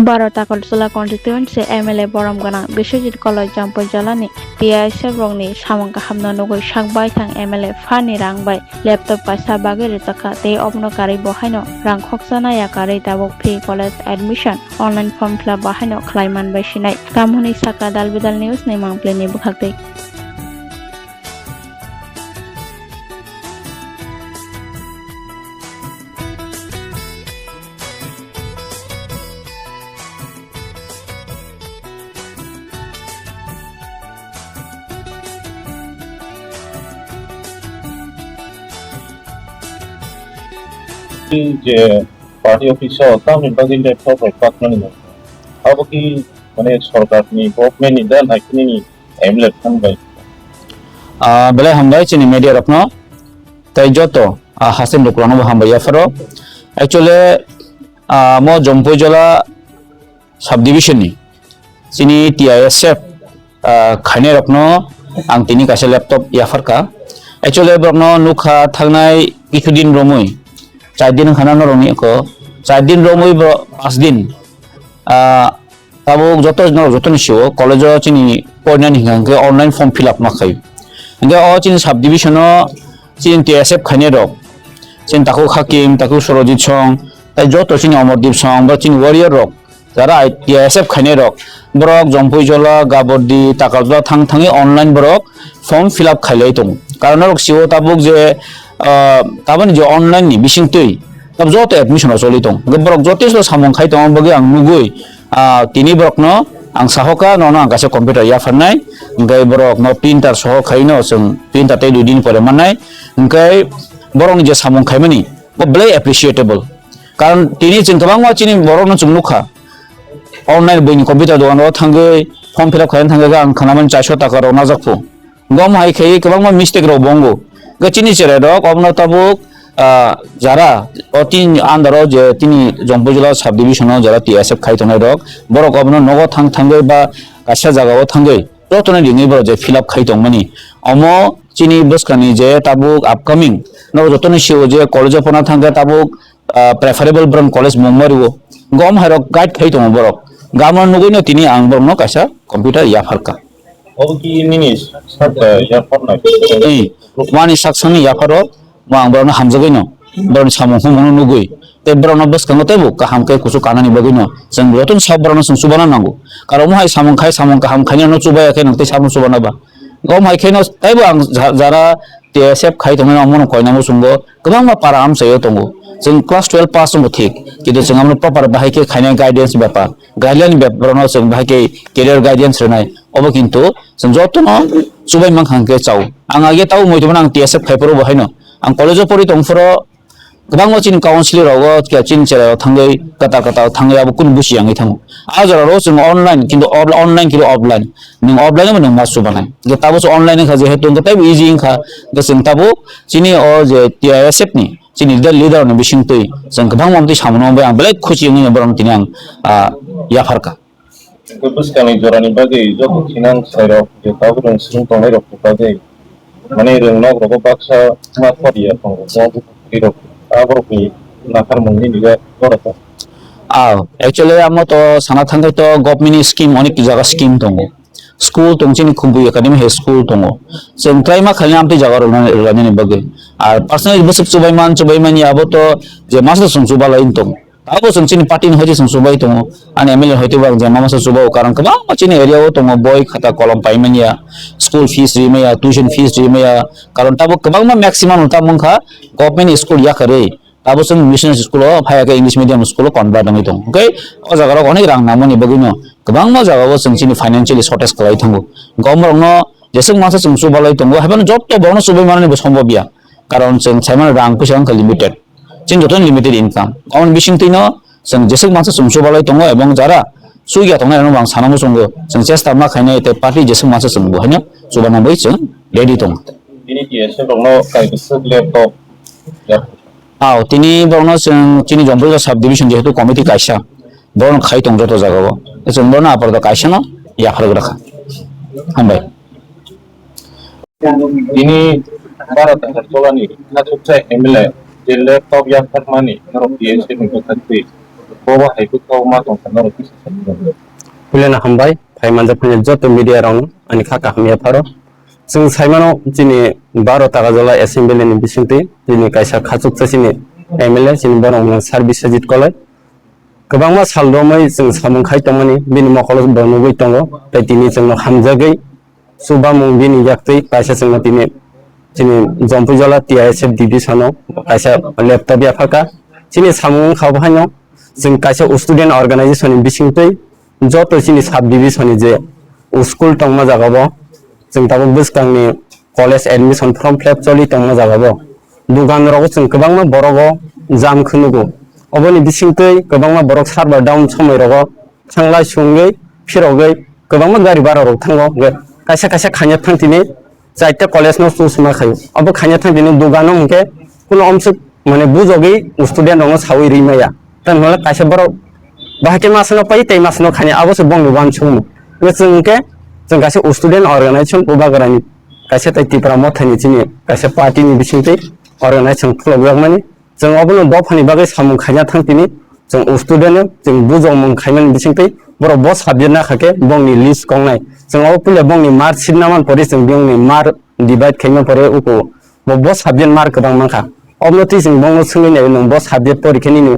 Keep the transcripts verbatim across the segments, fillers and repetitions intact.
Baro Takarjala constituency M L A borom gwnang Biswajit Koloi Jampui Jala ni T I S F rokni samung kahamno nugwi sak baithang M L A phani rang bai laptop kaisa bagwi rwjakha tei obono karwi bo haino rang khokchana yakarwi tabuk free college admission, online form fill up bo haino khlai man bai sinai. Tamo hwnwi sakha Dalbidal News ni mangpili ni bwkhaktwi. Je party office o tamni bagwi laptop rok pakmani, abo ki, mane, sorkar ni, government ni da, na kini ni M L A phan bai? Ah, belai hambai chini media rokno, tei joto, ah, haste ni lukurokno bo hambai yapharo. Actually, ah, mo Jampui Jala subdivision ni chini T I S F, ah, khainai rokno ang tini kaisa laptop yapharkha. Actually, borokno nukha thangnai kichu din romwi, char din wngkha na norokni eko, char din romwi bo pas din, ah, tabuk joto norok jotoni sio college o chini porinani hingkha hingke online form fill up ma khaio. Hingke o chini subdivision o chini T S F khainai rok, chini takhuk Hakim, takhuk Sorojit song, tai joto chini Omordeep song, bo chini warrior rok, jara T S F khainai rok, borok Jampui Jala, Gabordi, Takarjala thang thangwi online borok form fill up khailai tongo. Karon norok sio tabuk je, ah, tabani je online ni bisingtwi tab joto admission o choli tong. Hingke borok jotesto samung khai tongma bagwi ang nugwi, ah, tini borokno ang sahoka, nono ang kaisa computer yapharnai, hingke borokno printer soho khaino chwng printer tei dui din pore mannai, hingke borokni je samung khaimani bo belai appreciable. Karon tini chwng kwbangma chini borokno chwng nukha, online buini computer dogan o thangwi form fill up khaina thangwi ang khnamani chairso taka rok najak phu. Gom hai khe kwbangma mistake rok bo wngo. Hwnkhe chini cherai rok obono tabuk, ah, jara o tini under o je tini Jampui Jala subdivision o jara T S F khai tongnai rok, borok obono nogo thang thangwi ba kaisa jaga o thangwi jotono ringwi borok je fill up khai tongmani. Omo chini bwskangni je tabuk upcoming no jotono sio je college o phano thangkhe tabuk, ah, preferable borok college mung ma rwo. Hwnkhe omo hai rok guide khai tongo borok. Gamo nugwi no tini ang borok no kaisa computer yapharkha. Obo ki nini sak, eh, yaphar na? Eh, wani sak sani yapharo, mo ang borokno hamjagwi no, borokni samung humung no nugwi, tei borokno bwskango teibo kaham khe kuchuk kanani bagwi no, chwng jotono sak borokno chwng chubana nango. Karon omo hai samung khai, samung kaham khainai no chubaya khe nwng tei sakno chubana ba? Omo hai khe no teibo ang ja-, jara T S F khai tongnai omo no koina muchungo kwbangma para amchaio tongo. Chwng class twelve pass wngbo thik, kintu chwng amo proper bahai khe khainai guidance bepar. Guideline ni bepar no chwng bahai khe career guidance rwnai, obo kintu chwng jotono chubai mankha hwnkhe chao. Ang age tabo moi tongmani ang T S F khai phuru bo haino. Ang college o pori tong phuru kwbangma chini council rogo khe chini cherai rok thangwi kwtal kwtal thangwi abo kunu busi yangwi thango. A jora ro chwng online kintu off-, online kintu offline. Nwng offline bo nwng ma chubanai. Hwnkhe tabo se online wngkha jehetu hwnkhe teibo easy wngkha. Hwnkhe chwng tabo chini o je T I S F ni chini leader, leader ni bisingtwi chwng kwbangma amtwi samano bai ang belai khusi wngwi borokno tini ang, ah, yapharkha. Bwskangni jorani bagwi joto thinang sairok je tabuk rwng swrwng tongnairokni bagwi, mane, rwng nok rogo baksa ma poriya tongo, mo bwrwirok aborokni naharmung nini borok. Ah, actually, amo to sana thangkhai to government ni scheme, onek jaga scheme tongo. School tong chini Khumpui Academy hai school tongo. Chwng try ma khaina amtwi jaga rwna, rwnani bagwi. Ar personally bwswk chubai man, chubai mani abo to je masa chwng chubalai tong. Abo chwng chini party ni hoite chwng chubai tongo. Ani M L A hoite bo ang je masa chubao, karon kwbangma chini area o tongo, boi khata kolom paimani ya, school fees rimaya, tuition fees rimaya. Karon tabo kwbangma maximum ta mungkha government school yakarwi. Abo chwng mission school o phai khe English medium school o convert wngwi tongo. Hwnkhe o jaga rok onek rang nangmani bagwi no kwbangma jaga o chwng chini financially shortage khlai thango. Hwnkhe omorok no jeswk masa chwng chubalai tongo, haibano jotto borok no chubai manani bo sombobya. Karon chwng saimano rang puisa wngkha limited. Chini joto limited income. Aboni bisingtwi no chwng jeswk masa chwng chubalai tongo ebong jara chukya tongnai rokno bo ang sana muchungo. Chwng chesta ma khainai tei party jeswk masa chwng bo haino chubana bai chwng ready tongo. Bini T S F rokno kaisa laptop. Aw, tini borokno chwng chini Jampui Jala sub division jehetu committee kaisa, borokno khai tong joto jagao. Chwng borokno apordo kaisano yapharwi rwkha. Hambai. Tini Bharat Agartala ni Nachukcha M L A je laptop yapharmani norok T S F ni bwkhaktwi Bobo hai khe kok ma tong kha norok kisa sai mano. Puilano hambai, phai manjak phai joto media rokno ani kha kaham yapharo. Chwng sai mano chini baro Tagajala assembly ni bisingtwi chini kaisa khachuksa chini M L A chini borok mung Sir Biswajit Koloi. Kwbangma sal romwi chwng samung khai tongmani bini mokolo bo nugwi tongo, tei tini chwngno hamjagwi chubamung bini yaktwi kaisa chwngno tini chini Jompuijala T I S F division o kaisa laptop yaphakha. Chini samung wngkha bo haino chwng kaisa student organization ni bisingtwi joto chini sub division ni je school tongma jaga bo chwng tabuk bwskangni college admission form fill up choli tongma jaga bo. Dugan rogo chwng kwbangma borogo jam khe nugo. Oboni bisingtwi kwbangma borok server down somoi rogo thanglai sungwi phirogwi kwbangma gari bara rok thango. Hwnkhe kaisa kaisa khaina thang tini chaita college no choose ma khaio. Abo khaina thang tini dugano hwnkhe kuno omswk mane bujogwi student rokno sawi ri maya. Tei hwnle kaisa borok bahai khe masano pai tei masano khaina abo se bongni uansukmung. Hwnkhe chwng hwnkhe chwng kaisa student organization bubagrani kaisa tei Tipra Mothani chini kaisa party ni bisingtwi organization khulokjakmani. Chwng obono dophani bagwi samung khaina thang tini, chwng student no chwng bujokmung khaimani bisingtwi borok bo subject na kha khe bongni list kongnai. Chwng obo puila bongni mark sheet na man pore chwng bongni mark divide khaima pore uko bo, bo subject mark kwbang mankha. Obno twi chwng bongno swngwi nai nwng bo subject pori khe nini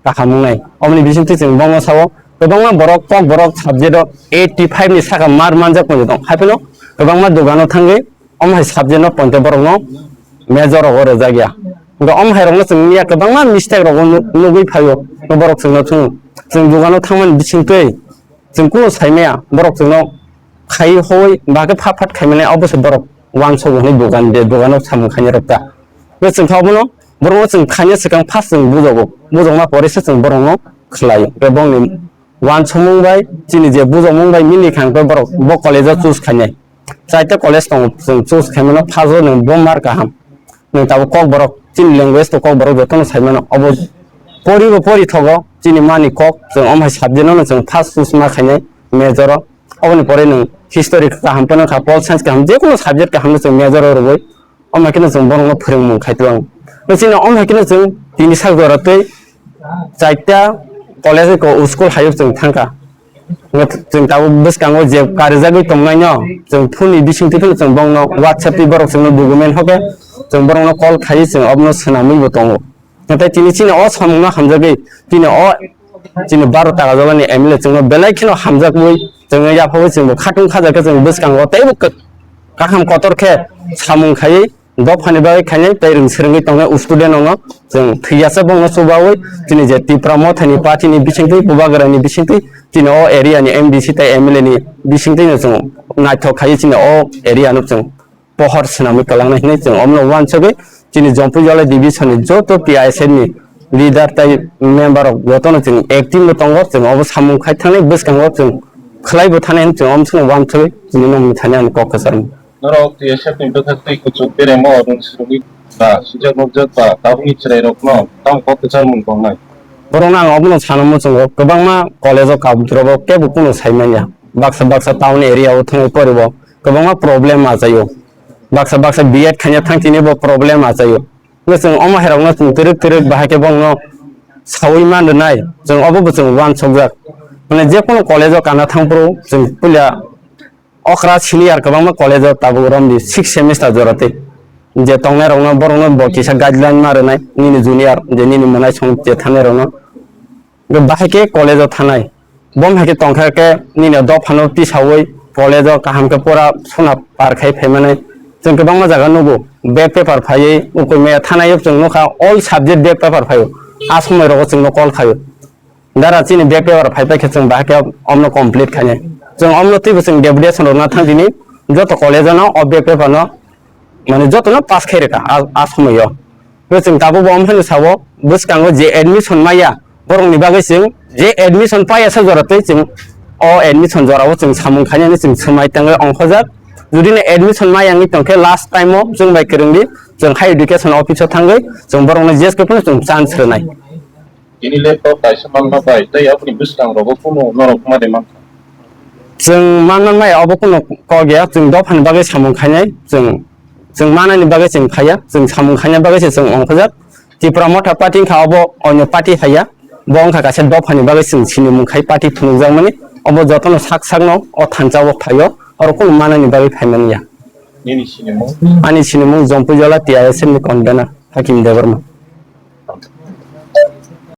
kaham wngnai. Oboni bisingtwi chwng bongno sao kwbangma borok kok borok subject o eighty five ni saka mark manjak tongo. Hapheno kwbangma dogano thangwi omo hai subject no pointe borok no major rogo rwjak ya. Hwnkhe omo hai rok no chwng ya kwbangma mistake rogo nu-, nugwi phaio. Borok chwng no chwng, chwng dogano thangmani bisingtwi chwng kuno sai maya, borok chwng no khai hoi ba khe phat phat khaimani obo se borok uansukgo hwnwi dogan de dogano samung khainai rok ta. Hwnkhe chwng kha obono borok no chwng khaina swkang first chwng bujogo, bujokma pore se chwng borok no khlai. Hwnkhe bongni uansukmung bai chini je bujokmung bai mili kha hwnkhe borok bo college o choose khainai. Chaita college tongo, chwng choose khaimano first o nwng bo mar kaham. Nwng tabuk kok borok chini language to kok borok jotono sai mano. Obo pori bo pori thogo chini mani kok, chwng omo hai subject no chwng first choose ma khainai major o. Oboni pore nwng history kaham phano kha, pol science kaham, je kono subject kaham no chwng major o rwui. Omo hai kheno chwng borokno phwrwngmung khai tong. Chini omo hai kheno chwng tini sak jora tei chaita college ko school hayo chwng thangkha. Chwng tabuk bwskango je karijagwi tongnaino chwng phone ni bisingtwi phano chwng bongno WhatsApp twi borok chwngno document hoke chwng borokno call khai chwng obono swnamwi bo tongo. Nathai tini chini o samungno hamjagwi tini o chini baro Tagajala ni M L A chwngno belai kheno hamjakwi chwngno yaphagwi chwngbo khatung khajakhe chwng bwskango teibo k-, kaham kotor khe samung khaiwi dophani bagwi khainai tei rwng swrwngwi tongnai student rokno chwng thwiyasa bongno chubawi chini je Tipra Mothani party ni bisingtwi Bubagra ni bisingtwi chini o area ni M D C tei M L A ni bisingtwi no chwng naithok khaiwi chini o area no chwng pohor swnamwi kwlangnai hinwi chwng omno uansugwi chini Jompuijala division ni joto T I S F ni leader tei member rok jotono chwng active no tongo, chwng obo samung khai thangnai bwskango chwng khwlaibo thanai hinwi chwng omswkno uansugwi chini nokni thani ang kok kwcharmung. Norok T S F ni bwkhak twi kuchuk beremo rwng swrwngwi ba sijak nukjak ba tabukni chwrairokno tamo kok kwcharmung tongnai? Borokno ang obono sana muchungo, kwbangma college o kabudrogo kebo kunu sai manya. Baksa baksa town area o thangwi poribo kwbangma problem achaio. Baksa baksa B Ed khaina thang tini bo problem achaio. Hwnkhe chwng omo hairokno chwng twrwk twrwk bahai khe bongno sawi man rwnai, chwng obo bo chwng uansukjak. Mane je kono college o kana thang phuru chwng puila okra senior kwbangma college o tabuk romdi six semester jora tei je tongnai rokno borokno bo kisa guideline ma rwnai nini junior je nini mwnaisong je thangnai rokno. Bahai khe college o thanai. Bom hai khe tongkha khe nini dophano tisawi college o kaham khe pura sona par khai phaimani. Chwng kwbangma jaga nugo bag paper phaiwi ukui maya thanai o chwng nukha all subject bag paper phaio. A somoi rogo chwngno call khaio. Dara chini bag paper phai paikhe chwng bahai khe omno complete khainai. Chwng omno twibo chwng deputation rwna thang tini joto college o no o bag paper no mane jotono pass khai rwkha a, a somoio. Bo chwng tabuk bo omhaino sao, bwskango je admission maya, borokni bagwi chwng je admission paya sa jora tei chwng o admission jorao chwng samung khainani chwng swmai tangwi ongkhojak. Judino admission maya wngwi tongkhe last time o chwng bai kwrwngdi chwng higher education office o thangwi chwng borokno jeske phano chwng chance rwnai. Tini laptop kaisa manma bai tei aboni bwskangrogo kunu norok ma de mankha. Chwng manman maya obo kunu kok ya, chwng dophani bagwi samung khainai, chwng, chwng manani bagwi chwng phaiya, chwng samung khaina bagwi se chwng ongkhojak. Tipra Motha party wngkha obo onyo party haiya, Bo wngkha kaisa dophani bagwi chwng sinimung khai party phunukjakmani, obo jotono sak sakno o thansa o phaio, oro kunu manani bagwi phaimani ya. Nini sinimung? Ani sinimung Jompuijala T I S F ni convener Hakim Debbarma.